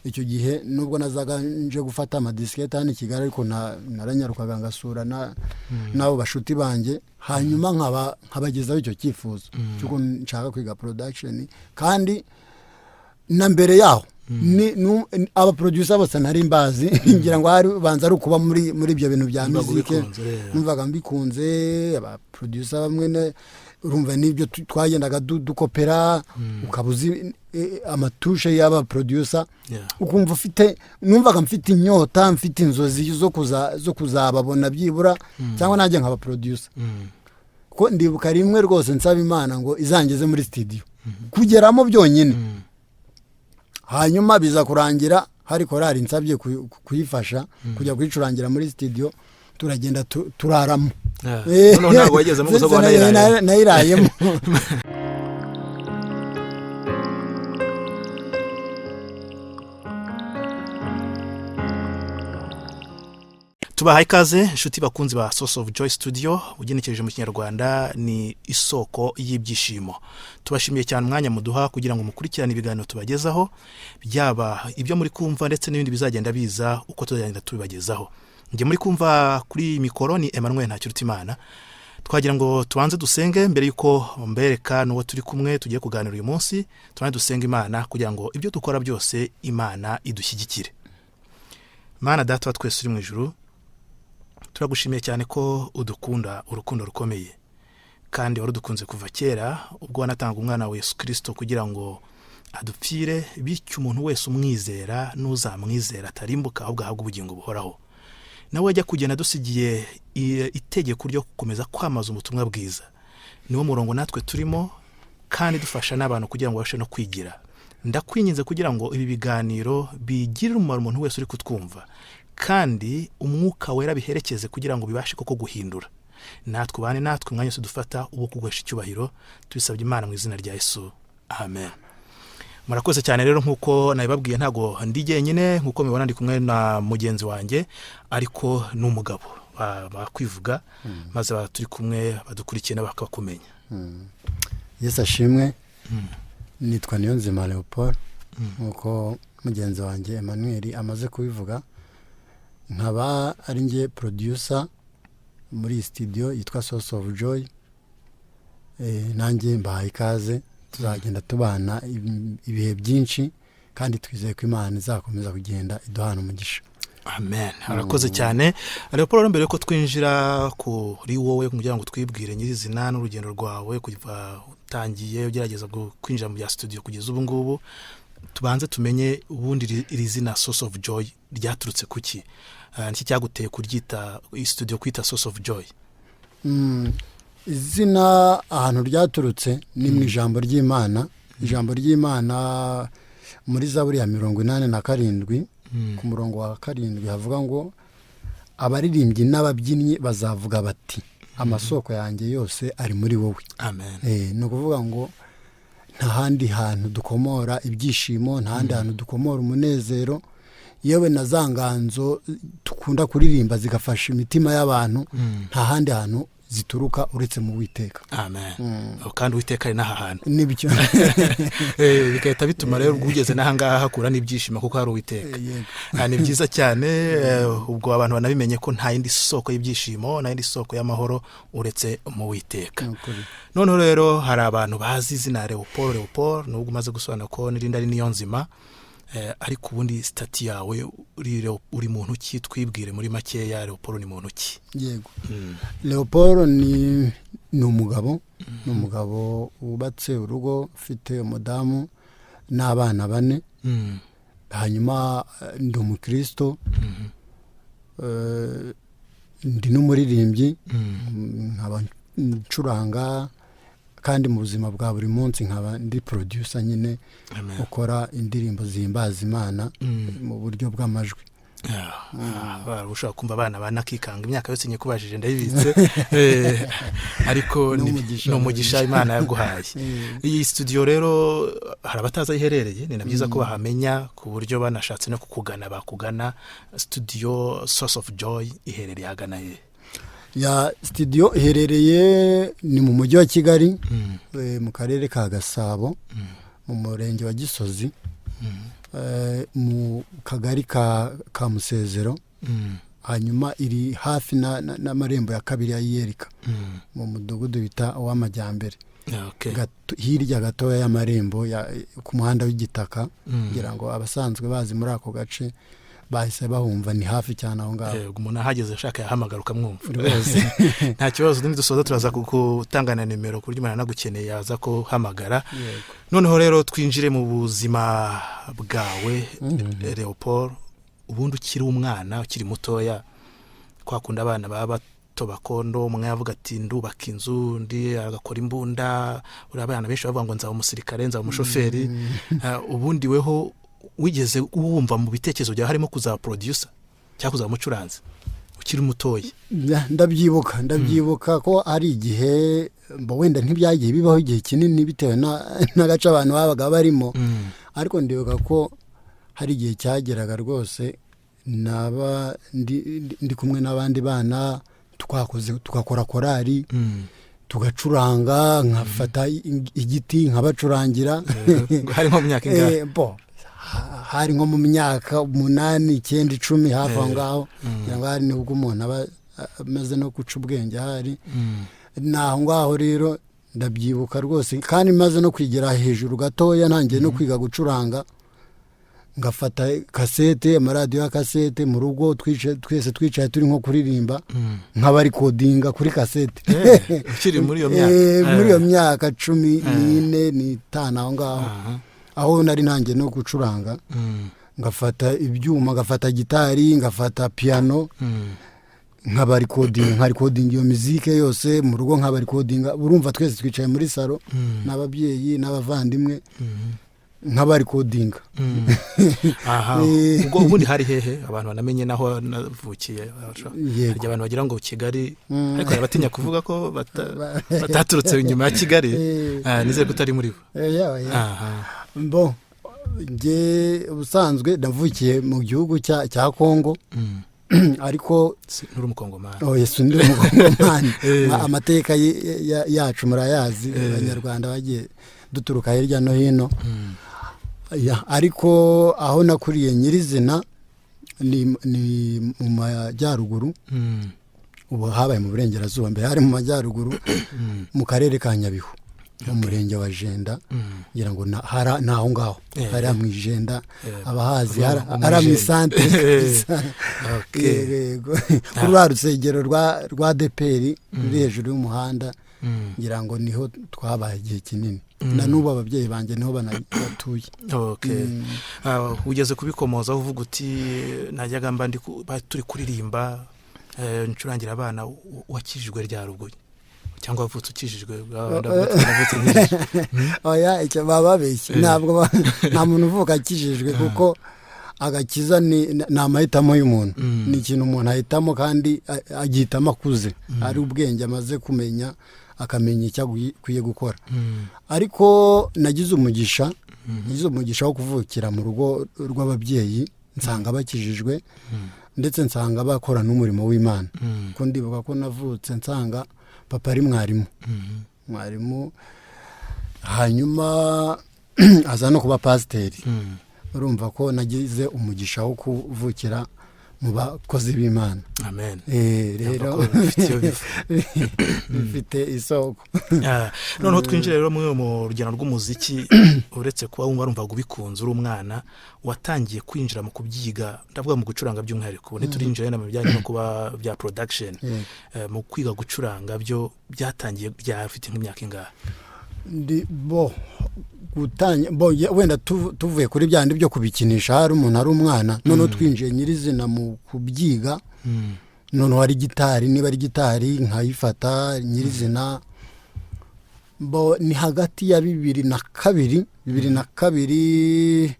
Icyo gihe nubwo nazaga nje gufata amadisikete hano i Kigali, ariko naranyarukaga ngasura n'abo bashuti banjye, hanyuma nkabagezaho icyo cyifuzo cy'uko nshaka kwiga production. Kandi na mbere yaho abaproducer bose nari mbazi, ngira ngo hari banza ari ukuba muri ibyo bintu bya Numvaga muzike. ubikunze, yeah. Numvaga mbikunze. Abaproducer bamwe urumva n'ibyo twagendaga dukopera, ukaba uzi amatushe y'aba producer, ukumva ufite, numvaga mfite inyota, mfite inzozi zo kuzababona byibura, cyangwa nanjye nkaba producer. Ko ndibuka rimwe rwose nsaba Imana ngo izangeze muri studio kugeramo byonyine. Hanyuma biza kurangira hari korari nsabye kuyifasha kujya kuyicurangira muri studio, turagenda turaramo. Noneho ntabwo wagezemo gusa, ubwo wanayirayemo. Nayirayemo. Tubahaye ikaze, inshuti bakunzi ba Source of Joy Studio, ugenekereje mu Kinyarwanda ni isoko y'ibyishimo. Tubashimiye cyane umwanya muduha kugira ngo mukurikirane ibiganiro tubagezaho, byaba ibyo muri kumva ndetse n'ibindi bizagenda biza uko tuzagenda tubibagezaho. Njye muri kumva kuri iyi mikoro ni Emmanuel Ntakirutimana. Twagira ngo tubanze dusenge mbere y'uko mbereka n'uwo turi kumwe tugiye kuganira uyu munsi. Tubanze dusenge Imana kugira ngo ibyo dukora byose Imana idushyigikire. Mana Data wa twese uri mu ijuru, turagushimiye cyane ko udukunda urukundo rukomeye, kandi wari udukunze kuva kera ubwo wanatanga umwana wa Yesu Kirisito kugira ngo adupfire, bityo umuntu wese umwizera n'uzamwizera atarimbuka, ahubwo ahabwe ubugingo buhoraho. Nawe ajya kugenda adusigiye itegeko ryo gukomeza kwamaza ubutumwa bwiza. Niwo murongo natwe turimo, kandi dufasha n'abantu kugira ngo babashe no kwigira. Ndakwinginze kugira ngo ibi biganiro bigirire umumaro umuntu wese uri kutwumva, kandi Umwuka Wera biherekeze kugira ngo bibashe koko guhindura. Natwe ubane natwe umwanya wose dufata uwo kuguhesha icyubahiro. Tubisabye Imana mu izina rya Yesu, amen. Murakoze cyane. Rero nk'uko nabibabwiye, ntabwo ndi jyenyine. Nk'uko mubibona, ndi kumwe na mugenzi wanjye, ariko ni umugabo bakwivuga, maze turi kumwe badukurikiye nabo bakakumenya. Yesu ashimwe. Nitwa Niyonzima Leopold, nk'uko mugenzi wanjye Emmanuel amaze kubivuga, nkaba ari njye producer muri iyi studio yitwa Source of Joy. Nanjye mbahaye ikaze, tuzagenda tubana ibihe byinshi, kandi twizeye ko Imana izakomeza kugenda iduhana umugisha. Amen, arakoze cyane Leopold. Rero mbere yuko twinjira kuri wowe kugira ngo twibwire nyirizina n'urugendo rwawe kuva utangiye ugerageza kwinjira mu bya studio kugeza ubu ngubu, tubanze tumenye ubundi iri zina Source of Joy ryaturutse kuki? Niki cyaguteye kuryita iyi studio, kwita Source of Joy? Izina ahantu ryaturutse ni mu ijambo ry'Imana. Ijambo ry'Imana muri Zaburi ya 87 ku murongo wa 7 havuga ngo: "Abaririmbyi n'ababyinnyi bazavuga bati: 'Amasoko yanjye yose ari muri wowe.'" Amen. Ni ukuvuga ngo nta handi hantu dukomora ibyishimo, nta handi hantu dukomora umunezero, yewe na za nganzo dukunda kuririmba zigafasha imitima y'abantu, nta handi hantu zituruka uretse mu Witeka. Amen. Kandi Uwiteka ari n'aha hantu. Nibyo. Bigahita bituma rero ubwo ugeze n'aha ngaha hakura n'ibyishimo kuko hari Uwiteka. Yego. Ni byiza cyane. Ubwo abantu banabimenye ko nta yindi soko y'ibyishimo, nta yindi soko y'amahoro uretse mu Witeka. Ni ukuri. Noneho rero hari abantu bazi izina Leopold. Leopold, nubwo umaze gusobanura ko n'irindi ari Niyonzima, ariko ubundi status yawe uri muntu ki? Twibwire muri makeya, Leopold ni muntu ki? Yego, Leopold ni umugabo, ni umugabo wubatse urugo, ufite umudamu n'abana bane. Hanyuma ndi umukristo, ndi n'umuririmbyi, nkaba ncuranga, kandi mu buzima bwa buri munsi nkaba ndi producer nyine, Amen. ukora indirimbo zihimbaza Imana mu buryo bw'amajwi. Ushobora kumva abana banakikanga imyaka yose nyikubajije ndayibitse, ariko Ni umugisha. Ni umugisha Imana yaguhaye. Iyi studio rero hari abatazi aho iherereye, ni na byiza ko bahamenya ku buryo banashatse no kukugana bakugana. Studio Source of Joy iherereye ahagana he? Ya, studio iherereye ni mu mujyi wa Kigali, mu karere ka Gasabo, mu murenge wa Gisozi. Mu kagari ka Musezero. Hanyuma iri hafi n'amarembo ya kabiri ya Iyerika, mu mudugudu bita uw'Amajyambere. Hirya gatoya y'amarembo ku muhanda w'igitaka, kugira ngo abasanzwe bazi muri ako gace bahise bahumva, ni hafi cyane aho ngaho. Yego, umuntu ahageze ashaka yahamagara ukamwumva. Rwose. Nta kibazo, nidusoza turaza gutanga na nimero ku buryo umuntu anagukeneye yaza kuhamagara. Noneho rero twinjire mu buzima bwawe, Leopold. Ubundi ukiri umwana, ukiri mutoya, kwa kundi abana baba bato bakondo, umwe yavuga ati ndubaka inzu, undi agakora imbunda, uriya abana benshi bavuga ngo nzaba umusirikare, nzaba umushoferi. Ubundi weho wigeze wumva mu bitekerezo byawe harimo kuzaba producer cyangwa kuzaba umucuranzi ukiri mutoya? Ndabyibuka ko hari igihe mba wenda ntibyagiye bibaho igihe kinini bitewe n'agace abantu babaga barimo, ariko ndibuka ko hari igihe cyageraga rwose naba ndi kumwe n'abandi bana, twakoze tugakora korari, tugacuranga, nkafata igiti nkabacurangira. Hari nko mu myaka ingahe? Bo hari nko mu myaka 8, 9, 10, hafi aho ngaho, kugira ngo hari nibwo umuntu aba amaze no guca ubwenge ahari. Ni aho ngaho rero ndabyibuka rwose, kandi maze no kwigera hejuru gatoya, ntangiye no kwiga gucuranga, ngafata kasete, amaradiyo ya kasete mu rugo, twese twicaye turi nko kuririmba, nk'abarikodinga kuri kasete. Ukiri muri iyo myaka? Muri iyo myaka 14, 15, aho ngaho, aho nari ntangiye no gucuranga, ngafata ibyuma, ngafata gitari, ngafata piyano, nkabarikodinga, nkarikodinga iyo mizike yose mu rugo, nkabarikodinga. Urumva twese twicaye muri salo n'ababyeyi n'abavandimwe, nk'abarikodinga. Aha. Ubwo ubundi hari hehe, abantu banamenye naho navukiye? Hari abantu bagira ngo Kigali, ariko hari abatinya kuvuga ko bataturutse inyuma ya Kigali. Nizere ko utari muri bo. Yeah. Aha. Bo njye ubusanzwe navukiye mu gihugu cya Kongo, ariko Nturi umukongomani? Oh, yesu, ndi umukongomani. Amateka yacu murayazi, Abanyarwanda bagiye duturuka hirya no hino. Ya, ariko aho nakuriye nyirizina ni mu majyaruguru. Ubu habaye mu burengerazuba, mbere hari mu majyaruguru, mu karere ka Nyabihu, mu murenge wa Jenda. Ngira ngo ni aho ngaho, hariya mu Ijenda, abahazi, mu hariya mu Ijenda. Isantere kabisa. Yego. Kuri rwa rusengero rwa ADEPR ruri hejuru y'umuhanda, ngira ngo niho twabaye igihe kinini, na n'ubu ababyeyi banjye niho batuye. Okay. Ugeze kubikomozaho uvuga uti najyaga mba turi kuririmba, ncurangira abana. Wakijijwe rya ruguru cyangwa wavutse ukijijwe? Ndavuga ati, navutse nkijijwe. Oya, icyo baba babeshye. Ntabwo nta muntu uvuka akijijwe, kuko agakiza ni amahitamo y'umuntu, ni ikintu umuntu ahitamo kandi agihitamo akuze, ari ubwenge amaze kumenya, akamenya icyo akwiye gukora. Ariko nagize umugisha wo kuvukira mu rugo rw'ababyeyi nsanga bakijijwe, ndetse nsanga bakora n'umurimo w'Imana, ko ndibuka ko navutse nsanga papa ari mwarimu, mwarimu, hanyuma aza no kuba pasiteri. Urumva ko nagize umugisha wo kuvukira mu bakozi b'Imana. Amen. Rero Urumva ko bifite iyo biva. Bifite isoko. Noneho twinjire rero muri mu rugendo rw'umuziki. Uretse kuba wumva warumvaga ubikunze uri umwana, watangiye kwinjira mu kubyiga, ndavuga mu gucuranga by'umwihariko, ubu ntiturinjira wenda mu bijyanye no kuba bya production. Mu kwiga gucuranga byo byatangiye byafite nk'imyaka ingahe? Ndi bo gutanya bo wenda tuvuye kuri bya bindi byo kubikinisha hari umuntu ari umwana, noneho twinjiye nyirizina mu kubyiga. Noneho hari gitari, niba ari gitari nkayifata nyirizina, bo ni hagati ya 2002, 2002,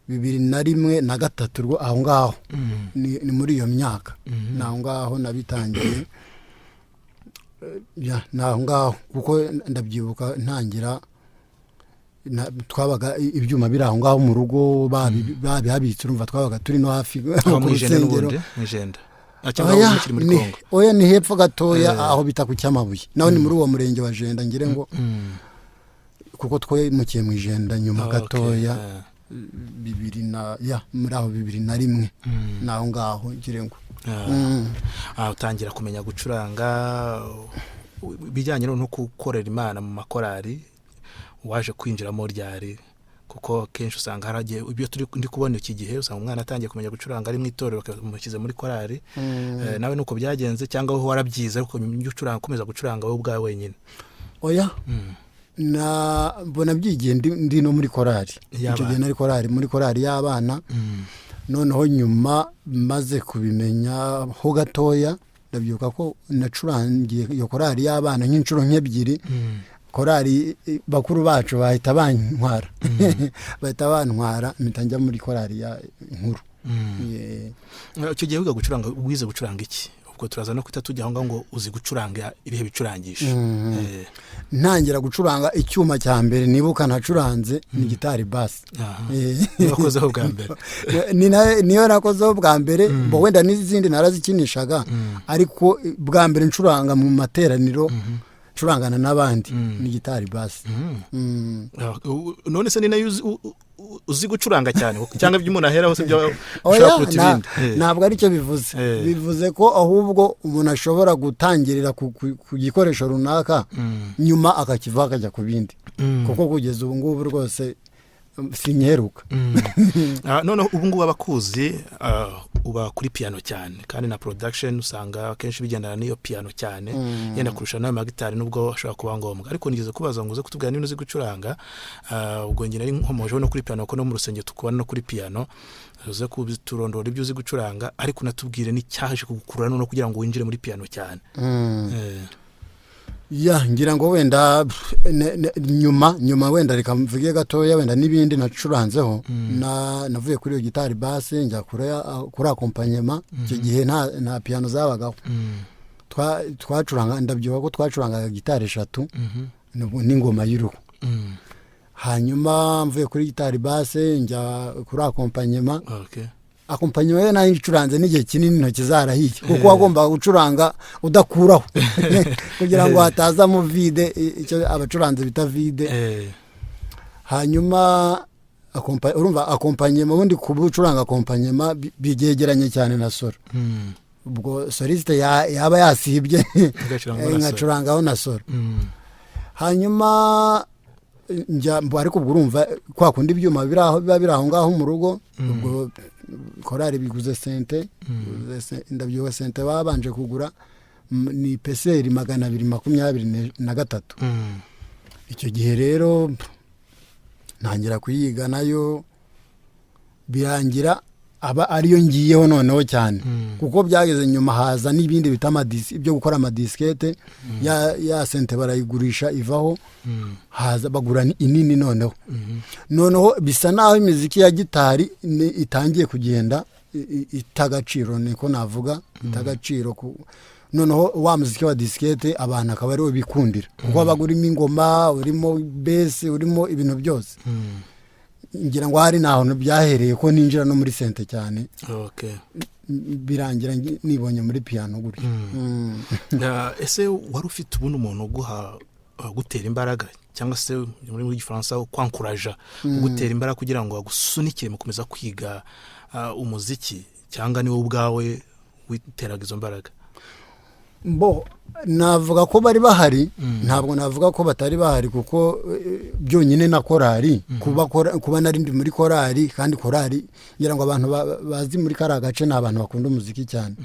2001 na 3, aho ngaho. Ni muri iyo myaka, ni aho ngaho nabitangiye. Ya, ni aho ngaho, kuko ndabyibuka ntangira twabaga ibyuma biri aho ngaho mu rugo, babihabitse, urumva twabaga turi no hafi Aho ku mu Ijenda rusengero. N'ubundi mu Ijenda? Cyangwa Oya, mukiri muri Kongo? Oya, ni hepfo gatoya, aho bita ku Cyamabuye, naho ni muri uwo murenge wa Jenda ngire ngo, kuko twimukiye mu Ijenda nyuma gatoya. Bibiri na, ya, muri aho 2001, naho ngaho ngira ngo. Utangira kumenya gucuranga. Bijyanye no gukorera Imana mu makorari, waje kwinjiramo ryari? Kuko kenshi usanga haragiye ibyo turi ndi kubona iki gihe, usanga umwana atangiye kumenya gucuranga ari mu itorero, bakamushyize muri korari. Nawe nuko byagenze, cyangwa wowe warabyize ariko nyuma ujya ucuranga, ukomeza gucuranga wowe ubwawe wenyine? Oya, na mbona byigiye ndi no muri korari. Y'abana. Icyo gihe nari korari, muri korari y'abana. Noneho nyuma maze kubimenya ho gatoya, ndabyibuka ko nacurangiye iyo korari y'abana nk'inshuro nk'ebyiri. Korari bakuru bacu bahita bantwara, mpita njya muri korari ya nkuru. Icyo gihe wiga gucuranga, wize gucuranga iki? Ubwo turaza no kuhita tujya aho ngaho ngo uzi gucuranga ibihe bicurangisho? Ntangira gucuranga, icyuma cya mbere nibuka nacuranze ni gitari basse. Niyo wakozeho bwa mbere? Niyo nakozeho bwa mbere. Bo wenda n'izindi narazikinishaga, ariko bwa mbere ncuranga mu materaniro, ncurangana n'abandi, ni gitari basse. None se ni nayo uzi gucuranga cyane, cyangwa ibyo umuntu aheraho se byo Oya, ushobora kuruta ibindi? Ntabwo aricyo bivuze. Bivuze ko ahubwo umuntu ashobora gutangirira ku gikoresho runaka, nyuma akakivaho akajya ku bindi, kuko kugeza ubu ngubu rwose sinkeruka. Noneho ubu ngubu abakuzi, uba kuri piano cyane, kandi na production usanga akenshi bigendana n'iyo piano cyane, yenda kurusha n'ayo magitari, nubwo ashobora kuba ngombwa. Ariko nigeze kubaza ngo uze kutubwira niba uzi gucuranga. Ubwo njye nari nkomojeho no kuri piano, kuko no mu rusengero tukubona no kuri piano. Uze kuturondora ibyo uzi gucuranga, ariko unatubwire n'icyaje kugukurura noneho kugira ngo winjire muri piano cyane. Ya, ngira ngo wenda pff, nyuma wenda reka mvuge gatoya wenda n'ibindi nacuranzeho. Navuye kuri iyo gitari basse, njya kuri accompagnement. Icyo gihe nta piano zabagaho. Twacuranga, ndabyibuka ko twacurangaga gitari eshatu n'ingoma y'uruhu. Hanyuma mvuye kuri gitari basse, njya kuri accompagnement. Accompagnement yo nayo icuranze n'igihe kinini, intoki zarahiye, kuko wagombaga gucuranga udakuraho kugira ngo hatazamo vide, icyo abacuranzi bita vide. Hanyuma urumva accompagnement, ubundi kuba ucuranga accompagnement byegeranye cyane na solo. Ubwo soliste yaba yasibye, Ugacuranga na solo. Nkacurangaho na solo. Hanyuma njya ariko ubwo urumva kwa kundi ibyuma biri aho, biba biri aho ngaho mu rugo. Ubwo korari biguze synthé, ndabyibuka synthé babanje kugura ni PSR 223. Icyo gihe rero ntangira kuyiga nayo, birangira aba ariyo ngiyeho noneho cyane, kuko byageze nyuma haza n'ibindi bita amadisi, ibyo gukora amadisikete. Ya synthé barayigurisha ivaho, haza bagura inini. Noneho bisa naho imiziki ya gitari itangiye kugenda ita agaciro, niko navuga, ita agaciro. Noneho wa muziki wa disikete abantu akaba ariwo bikundira, kuko wabaga urimo ingoma, urimo bass, urimo ibintu byose. Ngira ngo hari n'ahantu byahereye ko ninjira no muri synthé cyane. Birangira nibonye muri piano gutyo. Ese wari ufite ubundi umuntu uguha gutera imbaraga, cyangwa se mu rurimi rw'Igifaransa kwankuraja, gutera imbaraga kugira ngo agusunikire mu gukomeza kwiga umuziki, cyangwa ni wowe ubwawe witeraga izo mbaraga? Bo, navuga ko bari bahari, ntabwo navuga ko batari bahari, kuko byonyine na korari, kuba nari ndi muri korari, kandi korari ngira ngo abantu bazi muri kariya gace ni abantu bakunda umuziki cyane.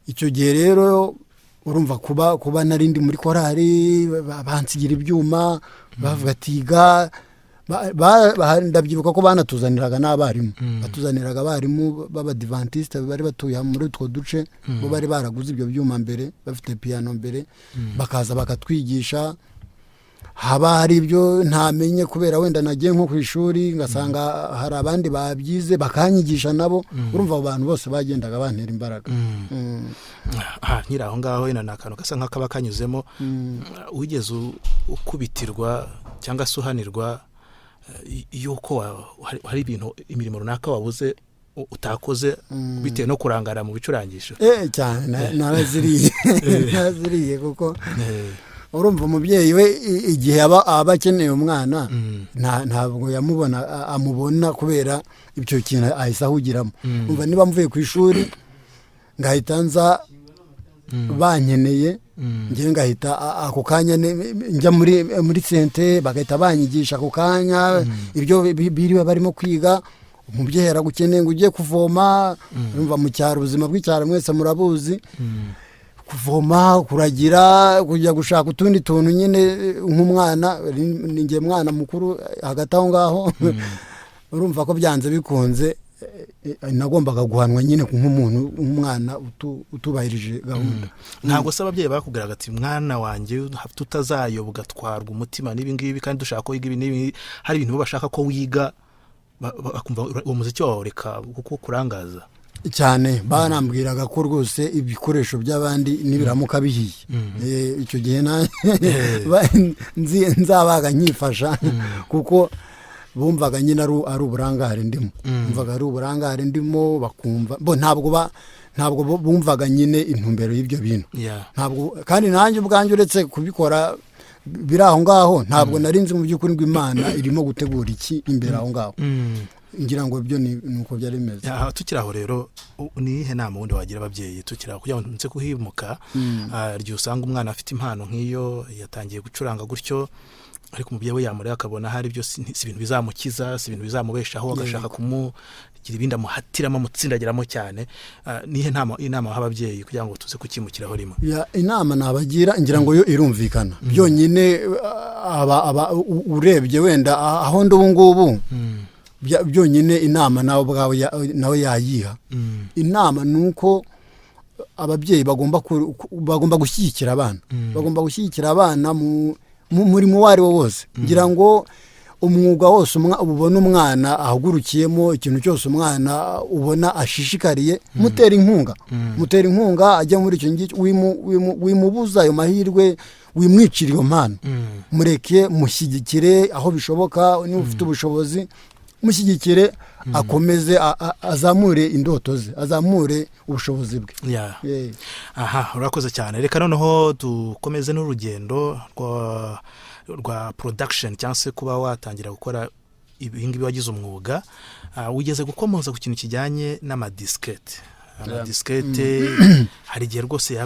Icyo gihe rero urumva kuba nari ndi muri korari, bansigira ibyuma, bavuga ati ga ndabyibuka ko banatuzaniraga n'abarimu, batuzaniraga abarimu b'Abadivantisite bari batuye muri utwo duce. Bo bari baraguze ibyo byuma mbere, bafite piyano mbere, bakaza bakatwigisha. Haba hari ibyo ntamenye kubera wenda nagiye nko ku ishuri, ngasanga hari abandi babyize, bakanyigisha nabo. Urumva abo bantu bose bagendaga bantera imbaraga. Nkiri aho ngaho, wenda ni akantu gasa nk'akaba kanyuzemo. Wigeze ukubitirwa cyangwa se uhanirwa yuko hari ibintu, imirimo runaka wabuze, utakoze bitewe no kurangara mu bicurangisho? Cyane, naraziriye, naraziriye kuko Urumva umubyeyi we igihe aba akeneye umwana, ntabwo yamubona, amubona kubera icyo kintu ahise ahugiramo. Umva, niba mvuye ku ishuri ngahita nza bankeneye, ngewe ngahita ako kanya njya muri synthé, bagahita banyigisha ako kanya ibyo biriwe barimo kwiga. Umubyeyi aragukeneye ngo ujye kuvoma. Urumva mu cyaro, ubuzima bw'icyaro mwese murabuzi, kuvoma, kuragira, kujya gushaka utundi tuntu nyine nk'umwana. Ni njye mwana mukuru hagati aho ngaho. Urumva ko byanze bikunze nagombaga guhanwa nyine nk'umuntu, nk'umwana utubahirije gahunda. Ntabwo se ababyeyi bakubwiraga ati: "Mwana wanjye, tutazayoba ugatwarwa umutima n'ibi ngibi, kandi dushaka ko wiga ibi n'ibi"? Hari ibintu bo bashaka ko wiga, bakumva uwo muziki wawe reka kuko kurangaza. Cyane, banambwiraga ko rwose ibikoresho by'abandi nibiramuka bihiye, icyo gihe nzabaga nkifasha, kuko bumvaga nyine ari uburangare ndimo, bumvaga ari uburangare ndimo, bakumva bo ntabwo bumvaga nyine intumbero y'ibyo bintu. Ntabwo kandi nanjye ubwanjye, uretse kubikora biri aho ngaho, ntabwo nari nzi mu by'ukuri ngo Imana irimo gutegura iki imbere aho ngaho. Ngira ngo ibyo ni uko byari bimeze. Tukiri aho rero, ni iyihe nama wundi wagira ababyeyi tukiri aho, kugira ngo nze kuhimuka? Igihe usanga umwana afite impano nk'iyo, yatangiye gucuranga gutyo, ariko umubyeyi we yamureba akabona hari ibyo si ibintu bizamukiza, si ibintu bizamubeshaho, agashaka kumugira ibindi amuhatiramo, amutsindagiramo cyane. Nihe inama waha ababyeyi kugira ngo tuze kukimukiraho rimwe? Inama nabagira, ngira ngo yo irumvikana byonyine. Urebye wenda aho ndi ubu ngubu, byonyine inama nawe ubwawe nawe yayiha. Inama ni uko ababyeyi bagomba gushyigikira abana, bagomba gushyigikira abana mu murimo uwo ari wo wose. Ngira ngo umwuga wose ubona umwana ahagurukiyemo, ikintu cyose umwana ubona ashishikariye, mutera inkunga, mutera inkunga ajya muri icyo ngicyo. Wimubuza ayo mahirwe, wimwicira iyo mpano. Mureke, mushyigikire aho bishoboka. Niba ufite ubushobozi, mushyigikire akomeze azamure indoto ze, azamure ubushobozi bwe. Aha, urakoze cyane. Reka noneho dukomeze n'urugendo rwa production, cyangwa se kuba watangira gukora ibi ngibi wagize umwuga. Wigeze gukomoza ku kintu kijyanye n'amadisikete. Amadisikete hari igihe rwose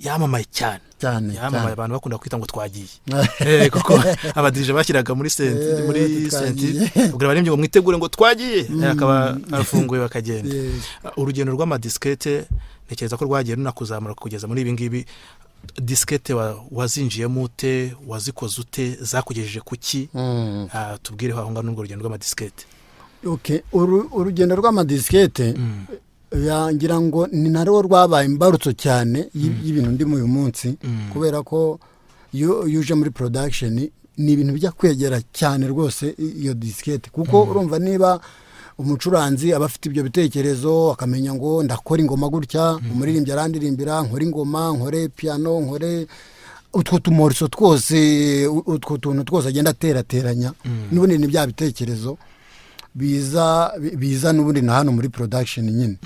yamamaye cyane. Cyane. Yamamaye. Cyane. Abantu bakunda kwita ngo twagiye, kuko aba DJ bashyiraga muri synthé, muri twagiye. synthé, ubwo abaririmbyi ngo mwitegure ngo twagiye, akaba afunguye bakagenda. Urugendo rw'amadisikete ntekereza ko rwagiye runakuzamura kugeza muri ibi ngibi. Disikete wazinjiyemo ute? Wazikoze ute? Zakugejeje ku ki? Tubwireho aho ngaho n'urwo rugendo rw'amadisikete. Okay. Urugendo rw'amadisikete, ngira ngo ni narwo rwabaye imbarutso cyane y'ibintu ndimo uyu munsi, kubera ko iyo uje muri production ni ibintu bijya kwegera cyane rwose iyo disikete, kuko urumva niba umucuranzi aba afite ibyo bitekerezo, akamenya ngo ndakora ingoma gutya, umuririmbyi arandirimbira, nkore ingoma, nkore piano, nkore utwo tumoriso twose, utwo tuntu twose agenda aterateranya, n'ubundi ni bya bitekerezo biza n'ubundi na hano muri production nyine.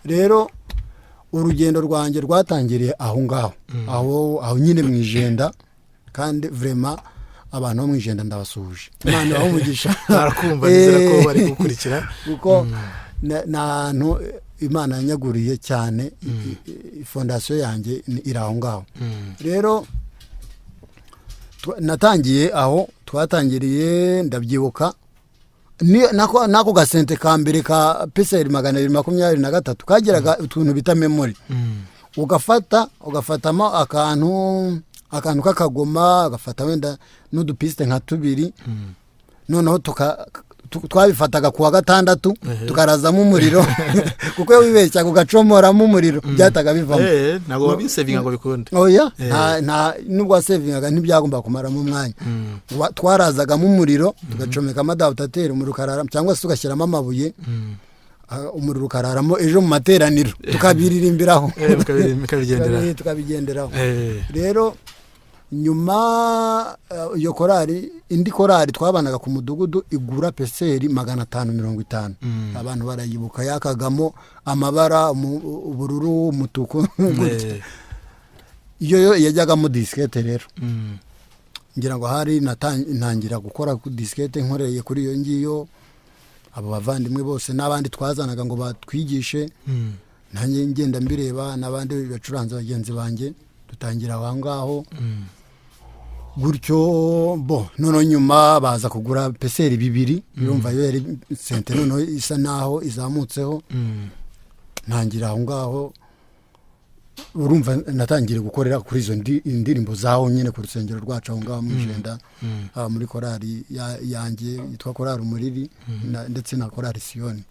Rero urugendo rwanjye rwatangiriye aho ngaho, aho nyine mu Ijenda. Kandi vraiment abantu bo mu Ijenda ndabasuhuje, Imana ibahe umugisha. Barakumva, nizera ko bari gukurikira. Kuko ni ahantu Imana yanyaguriye cyane. Fondation yanjye iri aho ngaho. Rero natangiye aho twatangiriye, ndabyibuka nako ga synthé ka mbere ka PCR 223 kagiraga utuntu bita memory. Ugafata, ugafatamo akantu k'akagoma, agafata wenda n'udupiste nka tubiri. Noneho twabifataga ku wa gatandatu, tukarazamo umuriro, kuko iyo wibeshyaga ugacomoramo umuriro byahitaga bivamo. Ntabwo wabisevinga ngo bikunde? Oya, nta nubwo wasevingaga ntibyagomba kumaramo umwanya. Twarazagamo umuriro, tugacomekamo adaptateur, umuriro ukararamo, cyangwa se tugashyiramo amabuye, umuriro ukararamo. Ejo mu materaniro tukabiririmbiraho. Mukabigenderaho. Tukabigenderaho. Rero nyuma iyo korari, indi korari twabanaga ku mudugudu igura PCR 550. Abantu barayibuka, yakagamo amabara, ubururu, umutuku, gutya. Iyo yo yajyagamo disikete rero, ngira ngo hari ntangira gukora disikete nkoreye kuri iyo ngiyo. Abo bavandimwe bose n'abandi twazanaga ngo batwigishe, nanjye ngenda mbireba, n'abandi bacuranze bagenzi banjye, dutangira aho ngaho gutyo. Bo noneho nyuma baza kugura PCR 2, urumva yo yari synthé, noneho isa naho izamutseho. Ntangira aho ngaho, urumva natangiye gukorera kuri izo indirimbo zaho nyine ku rusengero rwacu aho ngaho mu Ijenda, haba muri korali yanjye yitwa Korali Umuriri, ndetse na Korali Siyoni.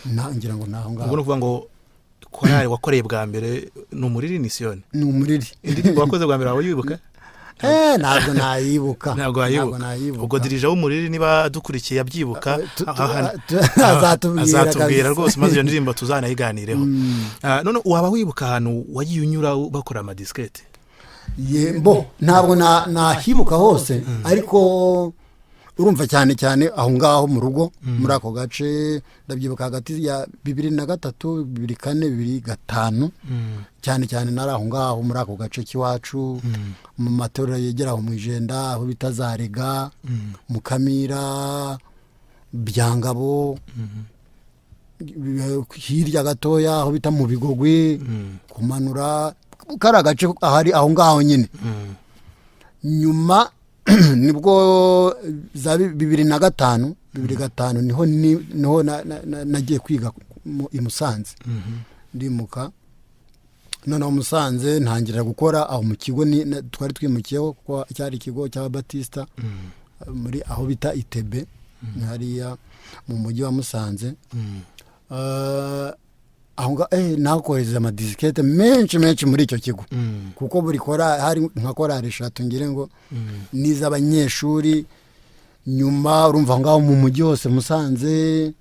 Ngira ngo ni aho Ubwo ngaho. Ni ukuvuga ngo korali wakoreye bwa mbere ni Umuriri, ni Siyoni? Ni Umuriri. Indirimbo wakoze bwa mbere waba wibuka? Ntabwo nayibuka. Ntabwo wayibuka? Nayibuka. Ubwo dirija w'Umuriri niba dukurikiye abyibuka, azatubwira. Azatubwira Kabisa. rwose, maze iyo ndirimbo tuzanayiganireho. None waba wibuka ahantu wagiye unyura bakora amadisikete? Bo ntabwo nahibuka hose, ariko urumva cyane cyane aho ngaho mu rugo muri ako gace ndabyibuka, hagati ya 2003, 2004, 2005, cyane cyane nari aho ngaho muri ako gace k'iwacu, mu matorero yegera aho mu Ijenda, aho bita za Rega, Mukamira, Byangabo, hirya gatoya aho bita mu Bigogwe, kumanura kari agace ahari aho ngaho nyine. Nyuma nibwo za 2005, 2005 niho nagiye kwiga i Musanze, ndimuka. Noneho Musanze ntangira gukora aho mu kigo twari twimukiyeho, kuko cyari ikigo cy'Ababatisita muri aho bita Itebe, ni hariya mu mujyi wa Musanze. Aho nakohereza amadisikete menshi menshi muri icyo kigo, kuko buri kora hari nka korali eshatu ngire ngo n'iz'abanyeshuri. Nyuma urumva aho ngaho mu mujyi hose Musanze,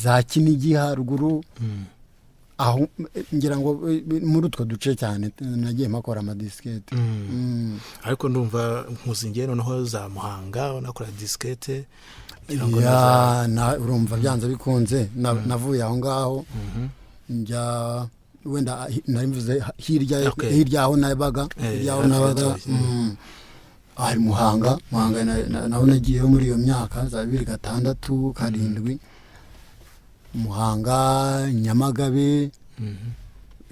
za Kinigi haruguru aho, ngira ngo muri utwo duce cyane nagiye mpakora amadisikete. Ariko ndumva nkuzingiye noneho za Muhanga unakora disikete, ngira ngo Ya, urumva byanze bikunze navuye aho ngaho njya wenda nari mvuze hirya, hirya aho nabaga, hirya aho hafi nabaga. gatoya. Hari Muhanga. Muhanga naho nagiyeyo muri iyo myaka za 2006, 7, Muhanga, Nyamagabe,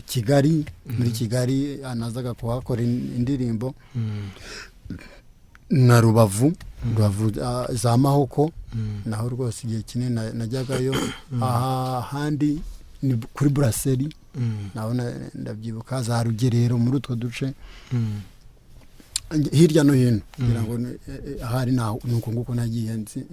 Kigali. Muri Kigali nazaga kuhakora indirimbo, na Rubavu. Rubavu, za Mahoko, naho rwose igihe kinini najyagayo. Aha ahandi ni kuri Buraseri, naho ndabyibuka za Rugerero, muri utwo duce hirya no hino, kugira ngo ahari ni uko nguko nagiye nzi.